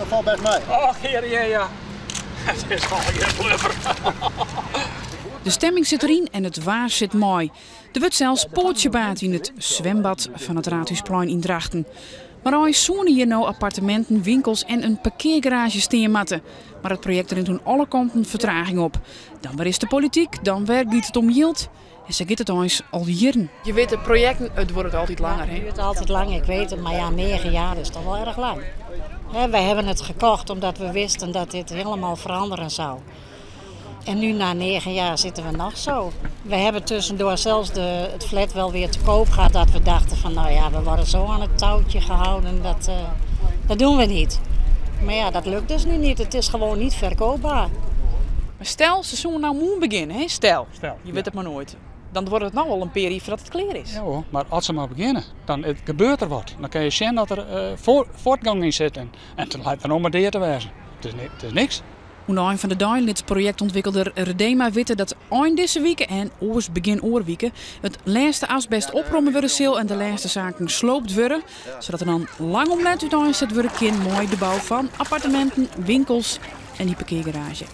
Dat falt best mei. Och, hear, ja. It is allegear blubber. De stemming sit deryn en it waar sit mei. Der wurdt sels poatsjebaad yn it swimbad fan it Raadhúsplein yn Drachten. Mar eins soene hjir no apparteminten, winkels en in parkeargaraazje stean moatte. Mar it projekt rint oan alle kanten fertraging op. Dan wer is de polityk, dan wer giet it om jild. En sa giet it eins al jierren. Je witte, projekten, it duorret altyd langer. Het duurt altijd lang, ik weet het. Maar ja, 9 jaar is toch wel erg lang. Hè, wij hebben het gekocht omdat we wisten dat dit helemaal veranderen zou. En nu na 9 jaar zitten we nog zo. We hebben tussendoor zelfs het flat wel weer te koop gehad. Dat we dachten van nou ja, we worden zo aan het touwtje gehouden. Dat doen we niet. Maar ja, dat lukt dus nu niet. Het is gewoon niet verkoopbaar. Mar stel, se soene no moarn begjinne, hè? Stel. Stel, Je wit it mar noait. Dan wurdt it no al in pear jier foardat it klear is. Ja hoor, mar as se mar begjinne, dan it gebeurt der wat. Dan kinne je sjen dat der fuortgong yn sit en it liket der no mar dea te wêzen. It is niks. Oan de ein fan de dei lit projektûntwikkelder Redema witte dat ein dizze wike en oars begjin oare wike it lêste asbest opromme wurde sil en de lêste saken sloopt wurde, sadat der dan lang om let úteinset wurde kin mei de bou fan apparteminten, winkels en dy parkeargaraazje.